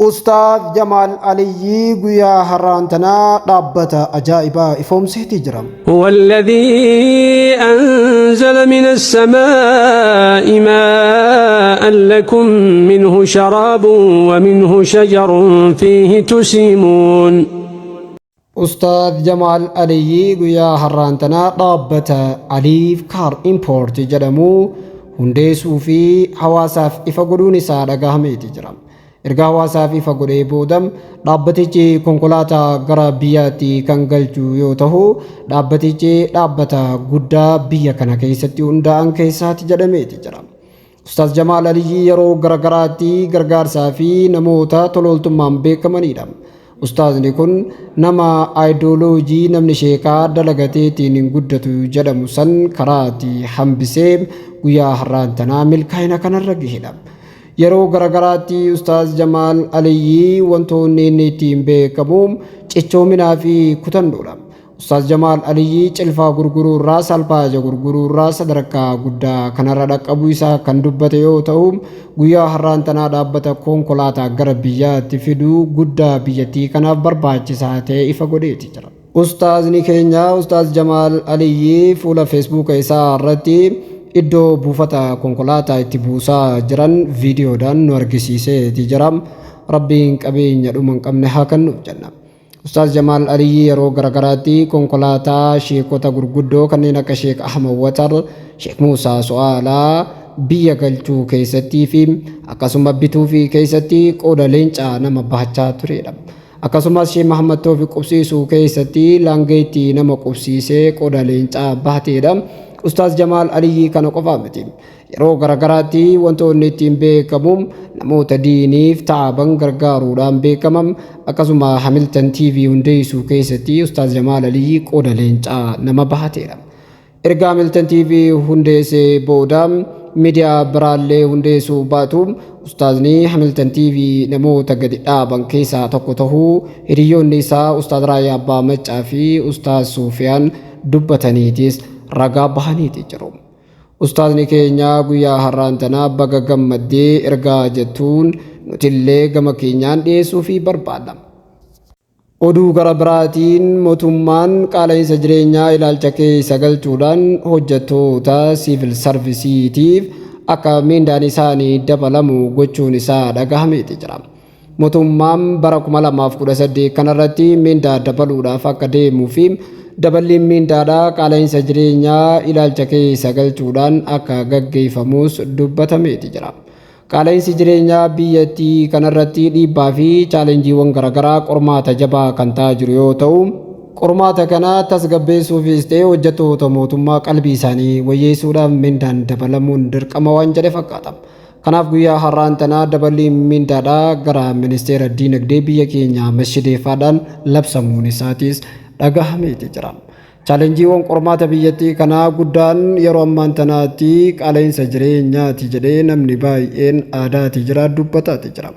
Ustaaz Jamaal Aliyyii guyyaa har'aan tanaa dhaabbata ajaa'ibaa ifoomseeti jira. هو الذي أنزل من السماء ماء لكم منه شراب ومنه شجر فيه تسيمون. Ustaaz Jamaal Aliyyii guyyaa har'aan tanaa dhaabbata Aliif Car Import jedhamu hundeessuu fi hawaasaaf ifa godhuun isaa dhagahameeti jira. Erga hawaasaaf ifa godhee booda dhaabbatichi konkolaataa gara biyyaatti kan galchu yoo ta'u, dhaabbatichi dhaabbata guddaa biyya kana keessatti hundaa'an keessaati jedhameeti jira. Ustaaz Jamaal Aliyyii yeroo garagaraatti gargaarsaa fi namoota tolooltummaan beekamanidha. Ustaazni kun nama aayidooloojii namni sheekaa dalagateetiin hin guddatu jedhamu san karaatti hambisee guyyaa har'aan tanaa milkaa'ina kanarra gahedha. Yeroo garagaraatti Ustaaz Jamaal Aliyyii wantoonni inni ittiin beekamu cichoominaa fi kutannoodha. Ustaaz Jamaal Aliyyii cilfaa gurguruu irraa, salpaaja gurguruu irraa sadarkaa guddaa kanarra dhaqqabuu isaa kan dubbate yoo ta'u, guyyaa har'aan tanaa dhaabbata konkolaataa gara biyyaatti fiduu guddaa biyyattii kanaaf barbaachisaa ta'e ifa godheeti jira. Ustaazni keenya Ustaaz Jamaal Aliyyii fuula Feesbuuka isaa irratti iddoo buufata konkolaataa itti buusaa jiran viidiyoodhaan nu argisiiseeti jira. Rabbiin qabeenya dhuma hin qabne haa kennuuf jenna. Ustaaz Jamaal Aliyyii yeroo garagaraatti konkolaataa sheekota gurguddoo kanneen akka Sheek Ahmad Watar, Sheek Muusaa Su'aalaa biyya galchuu keessattii fi akkasuma bituu fi keessatti qooda leencaa nama bahachaa turedha. Akkasumas Sheek Mahammad Toofiq qubsiisuu keessatti laangeetti nama qubsiisee qooda leencaa bahateedha. Ustaaz Jamaal Aliyyii kana qofaa miti. Yeroo garagaraatti wantoonni ittiin beekamu namoota diiniif ta'aban gargaaruudhaan beekamam. Akkasuma Hamilton TV hundeessuu keessatti Ustaaz Jamaal Aliyyii qooda leencaa nama bahateedha. Erga Hamilton TV hundeessee booda miidiyaa biraallee hundeessuu baatu, Ustaazni Hamilton TV namoota gadi dhaaban keessaa tokko tahuu hiriyoonni isaa Ustaaz Raayyaa Abbaa Maccaa fi Ustaaz Suufiyaan dubbataniitis ragaa bahaniiti jiru. Ustaazni keenya guyyaa har'aan tanaa baga gammaddee ergaa jettuun nutillee gama keenyaan dhiyeessuu fi barbaadna. Oduu gara biraatiin, mootummaan qaala'insa jireenyaa ilaalcha keessa galchuudhaan hojjettoota siivil sarvisiitiif akka miindaan isaanii dabalamu gochuun isaa dhagahameeti jira. Mootummaan bara 2018 kanarratti miindaa dabaluudhaaf akka deemuu fi daballiin miindaadhaa qaala'insa jireenyaa ilaalcha keessa galchuudhaan akka gaggeeffamus dubbatameeti jira. Qaala'insi jireenyaa biyyattii kanarratti dhiibbaa fi chaalenjiiwwan garaagaraa qormaata jabaa kan ta'aa jiru yoo ta'u, qormaata kana tasgabbeessuufis ta'e hojjettoota mootummaa qalbii isaanii wayyeessuudhaaf mindaan dabalamuun dirqama waan jedhe fakkaata. Kanaaf guyyaa har'aan tanaa daballiin mindaadhaa gara ministeera diinagdee biyya keenyaa Mashideeffaadhaan labsamuun isaatis dhagahameeti jira. Chaalenjiiwwan qormaata biyyattii kanaa guddaan yeroo ammaan tanaatti qaala'insa jireenyaati jedhee namni baay'een aadaati jira, dubbataati jira.